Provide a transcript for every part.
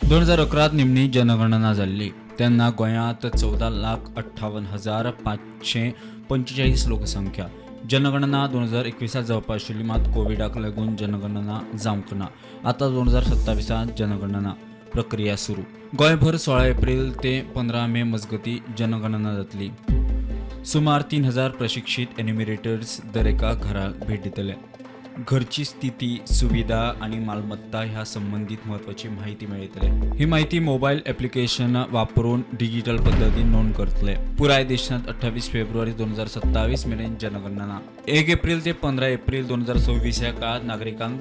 2011त निमणी जनगणना जाल्ली तेन्ना गोंयांत 14,58,545 लोकसंख्या. जनगणना 2021 जावपा आशिल्ली, मात कोविडाक लागून जनगणना जावंक ना. आतां 2027 जनगणना प्रक्रिया सुरू. गोंयभर 16 एप्रील ते 15 मे मजगतीं जनगणना जातली. सुमार 3000 प्रशिक्षीत एन्युमिरेटर्स दरेका घराक भेट दितले. घरची स्थिती, सुविधा आनी मालमत्ता ह्या संबंदीत म्हत्वाची म्हायती मेळयतले. ही म्हायती मोबायल एप्लिकेशन वापरून डिजिटल पद्दतीन नोंद करतले. पुराय देशांत 28 फेब्रुवारी 2027 मेरेन जनगणना. 1 एप्रील ते 15 एप्रील 2026 ह्या काळात नागरिकांक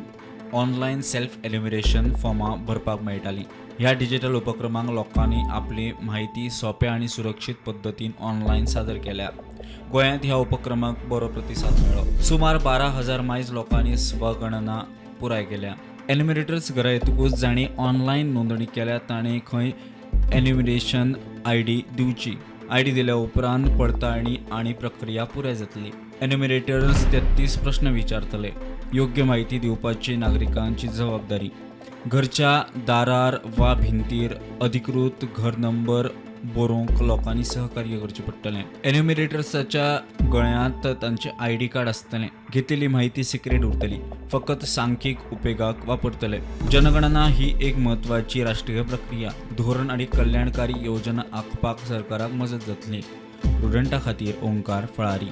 ऑनलायन सेल्फ एन्युमिरेशन फॉर्मां भरपाक मेळटालीं. ह्या डिजिटल उपक्रमांक लोकांनी आपली म्हायती सोंप्या आनी सुरक्षीत पद्दतीन ऑनलायन सादर केल्या. गोंयांत ह्या उपक्रमाक बरो प्रतिसाद मेळ्ळो. सुमार 12,000 मायज लोकांनी स्वगणना पुराय केल्या. एन्युमिरेटर्स घरा येतकूच जांणी ऑनलायन नोंदणी केल्या ताणें खंय एन्युमिरेशन आयडी दिवची. आयडी दिल्या उपरांत पडताळणी आनी प्रक्रिया पुराय जातली. एन्युमिरेटर्स 33 प्रश्न विचारतले. योग्य म्हायती दिवपाची नागरिकांची जबाबदारी. घरच्या दारार वा भिंतीर अधिकृत घर नंबर बरोवंक लोकांनी सहकार्य करचें पडटलें. एन्युमिरेटर्साच्या गळ्यांत तांचें आयडी कार्ड आसतलें. घेतिल्ली म्हायती सिक्रेट उरतली, फकत सांख्यिक उपेगाक वापरतले. जनगणना ही एक म्हत्वाची राष्ट्रीय प्रक्रिया. धोरण आनी कल्याणकारी योजना आंखपाक सरकाराक मजत जातली. प्रुडंटा खातीर ओंकार फळारी.